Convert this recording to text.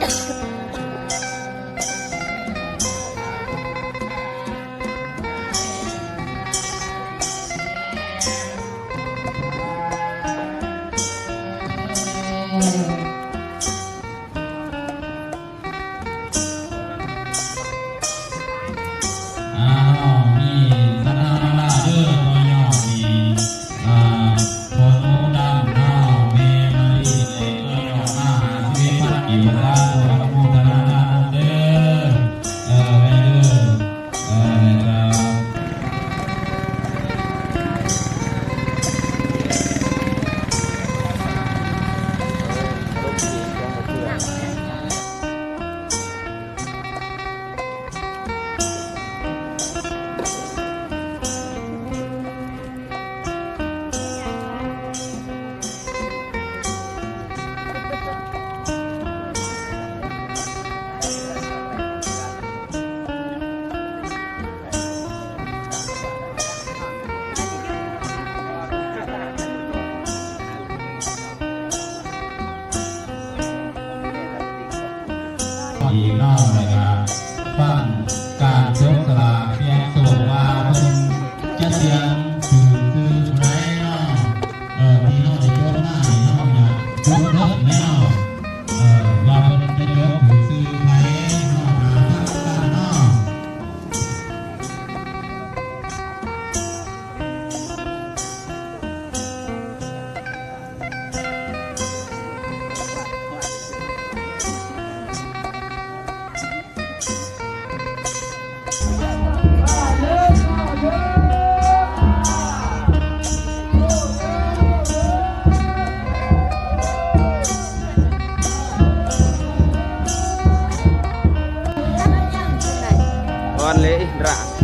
ອ້າວ ມີສັດທາມາລາເດີ ຕໍ່ຍອດນີ້ ອ່າ ພໍ່ໜູດຳເນາະ ແມ່ມາລີເດີ ຕໍ່ຍອດມາຫ້າສິບເອັດພັນກີບ ສາທຸ ອະນຸໂມທະນານຳເດີ ເອີ ແມ່ເດີ ເອີ ແລ້ວກໍ ອີກເນາະ ແລ້ວກະຟັງການຈັບສະຫຼາກສ່ຽງໂຊກວ່າເພິ່ນຈະສ່ຽງຖືກຊື່ຜູ້ໃດເນາະ. ເອີ ທີ່ເຮົາໄດ້ຈົດມານີ້ ເຮົາຢາກຈົດເບິ່ງແນ່ເນາະ ເອີ ວ່າເພິ່ນຈະຈົດຖືກຊື່ໃຜ ເຮົາຖ້າຟັງກັນເນາະ. ອອນເລີຍ ອິນດຣາ.